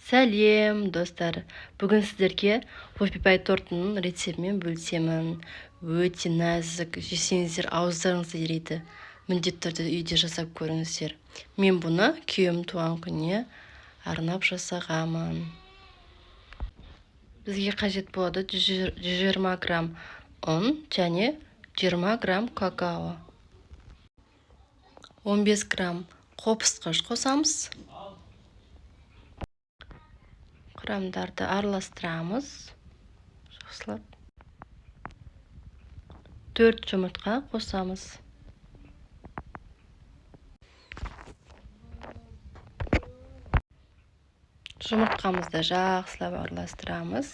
Сәлем, достар! Бүгін сіздерге вупи-пай тортының рецептімен бөлісемін. Өте нәзік, жесеңіздер ауыздарыңыз ериді. Міндетті түрде үйде жасап көріңіздер. Мен бұны күйеуім туған күніне арнап жасағанмын. Бізге қажет болады 120 грамм ұн және 20 грамм какао. 15 грамм қопсытқыш қосамыз. Құрамдарды араластырамыз жақсылап. 4 жұмыртқа қосамыз. Жұмыртқамызды жақсылап араластырамыз.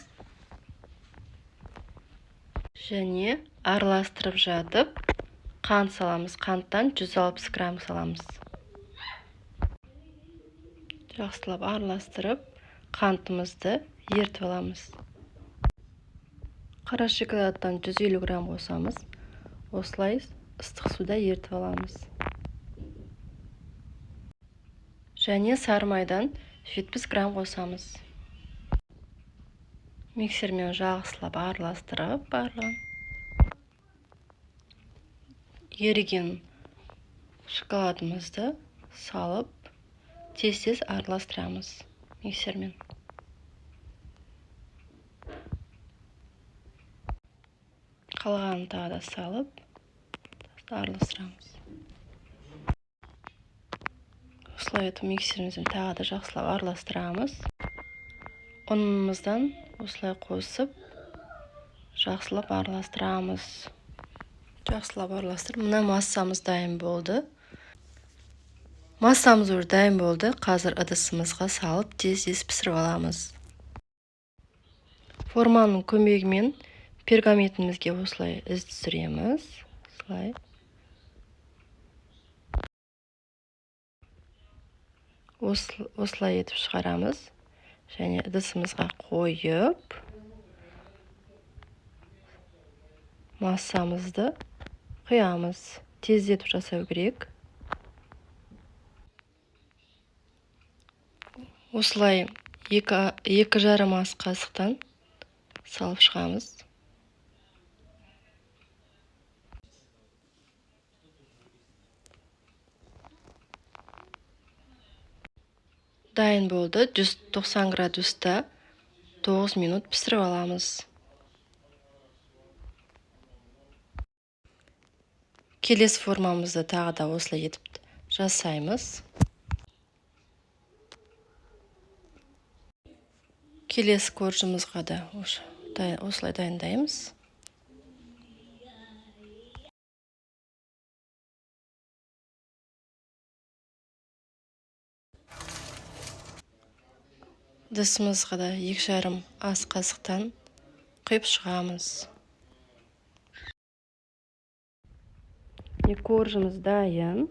Және араластырып жатып қант саламыз. Қанттан 160 грамм саламыз. Жақсылап араластырып қантымызды ертіп аламыз. Қара шоколадтан 150 грамм қосамыз. Осылай ыстық суда ертіп аламыз. Және сары майдан 70 грамм қосамыз. Миксермен жақсылап араластырып барлығын. Еріген шоколадымызды салып, тез-тез араластырамыз миксермен. Қалғанын тағы да салып, араластырамыз. Осылай етіп миксерімізбен тағы да жақсылап араластырамыз. Ұнымыздан осылай қосып, жақсылап араластырамыз. Жақсылап араластырып, мына массамыз дайын болды. Массамыз уже дайын болды. Қазір ыдысымызға салып, тез-тез пісіріп аламыз. Форманың көмегімен пергаментімізге осылай із түсіреміз. Осылай. Осылай етіп шығарамыз. Және ыдысымызға қойып, массамызды құямыз. Тездетіп жасау керек. Осылай 2,5 ас қасықтан салып шығамыз. Дайын болды. 190 градуста 9 минут пісіріп аламыз. Келесі формамызды тағы да осылай етіп жасаймыз. Келесі коржымызға да осылай дайындаймыз. Ыдысымызға да 2,5 ас қасықтан құйып шығамыз. Коржымыз дайын.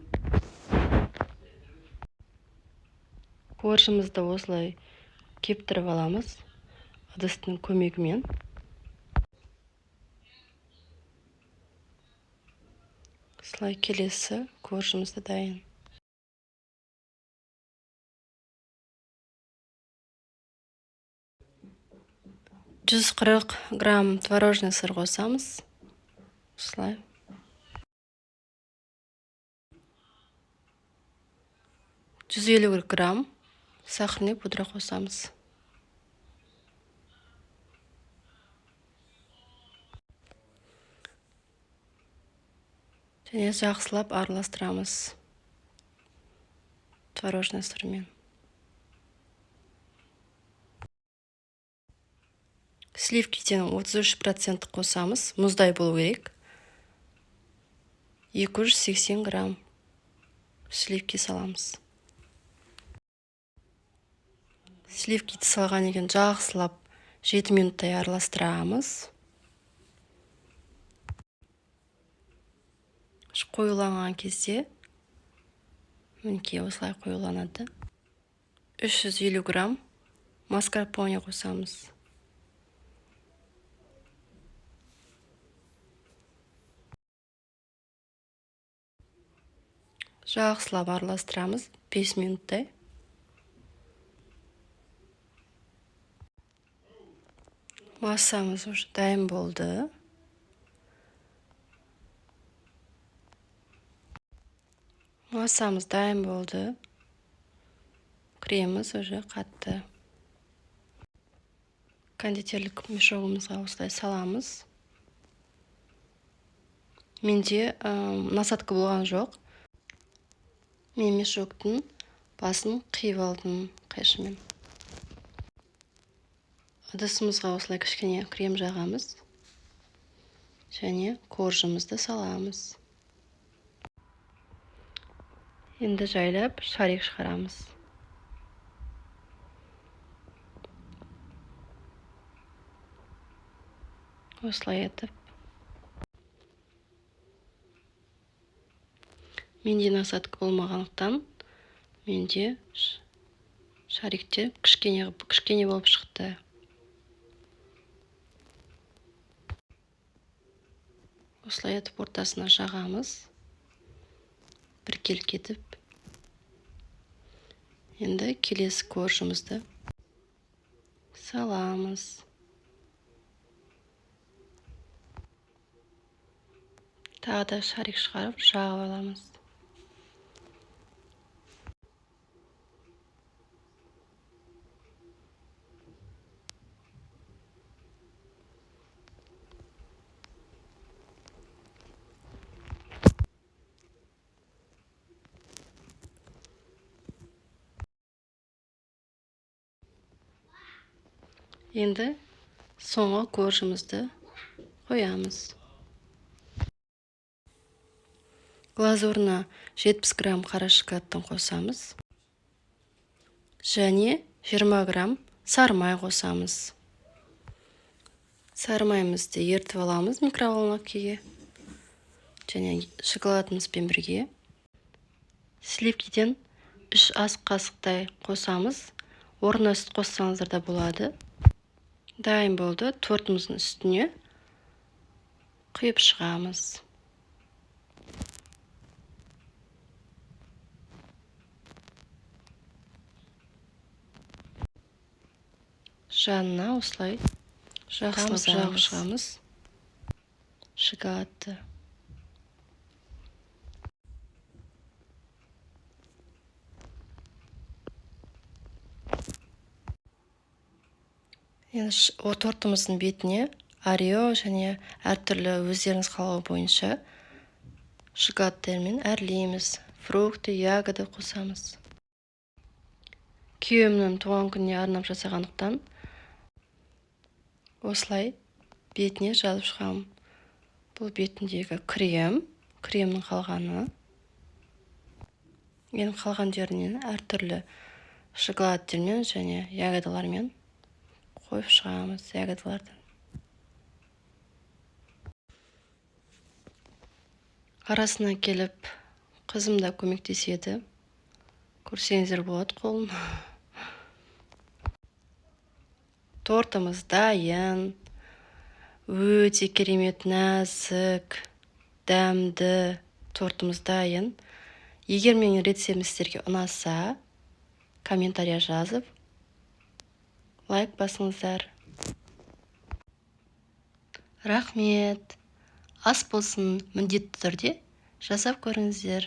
Коржымызды осылай кептіріп аламыз ыдыстың көмегімен. Осылай келесі коржымыз да дайын. 140 грамм творожный сыр қосамыз. Осылай. 150 грамм сахарный пудра қосамыз. Және жақсылап араластырамыз творожный сырмен. Сливкиден 33% қосамыз. Мұздай болу керек. 280 грамм сливки саламыз. Сливкиді салған екен жақсылап 7 минуттай араластырамыз. Қоюланған кезде мінекей осылай қоюланады. 350 грамм маскарпоне қосамыз. Жақсылап араластырамыз 5 минуттай. Массамыз уже дайын болды. Массамыз дайын болды. Креміміз уже қатты. Кондитерлік мешогымызға осылай саламыз. Менде насадка болған жоқ. Мен мешоктың басын қиып алдым қайшымен. Ыдысымызға осылай кішкене крем жағамыз және коржымызды саламыз. Енді жайлап шарик шығарамыз. Осылай етіп. Менде насадка болмағандықтан менде шариктер кішкене кішкене болып шықты. Осылай етіп ортасына жағамыз. Біркелкі етіп. Енді келесі коржымызды саламыз. Тағы да шарик шығарып жағып аламыз. Енді соңғы коржымызды қоямыз. Глазурына 70 грамм қара шоколадтан қосамыз. Және 20 грамм сары май қосамыз. Сары майымызды ерітіп аламыз микроволновкеге. Және шоколадымызбен бірге. Сливкиден 3 ас қасықтай қосамыз. Орнына сүт қоссаңыздар да болады. Дайын болды. Тортымыздың үстіне құйып шығамыз. Жанына осылай жақсылап жағып шығамыз шоколадты. Енді тортымыздың бетіне Орео және әртүрлі өздеріңіз қалауы бойынша шоколадтармен әрлейміз. Фрукты, ягоды қосамыз. Күйеуімнің туған күніне арнап жасағандықтан осылай бетіне жазып шығамын. Бұл бетіндегі крем, кремнің қалғаны. Енді қалған жерінен әртүрлі шоколадтармен және ягодалармен қойып шығамыз, ягодалардан. Арасына келіп қызым да көмектеседі. Көрсеңіздер болады қолын. Тортымыз дайын. Өте керемет, нәзік, дәмді тортымыз дайын. Егер менің рецептім сіздерге ұнаса, комментария жазып, лайк басыңыздар. Рахмет. Ас болсын, міндетті түрде жасап көріңіздер.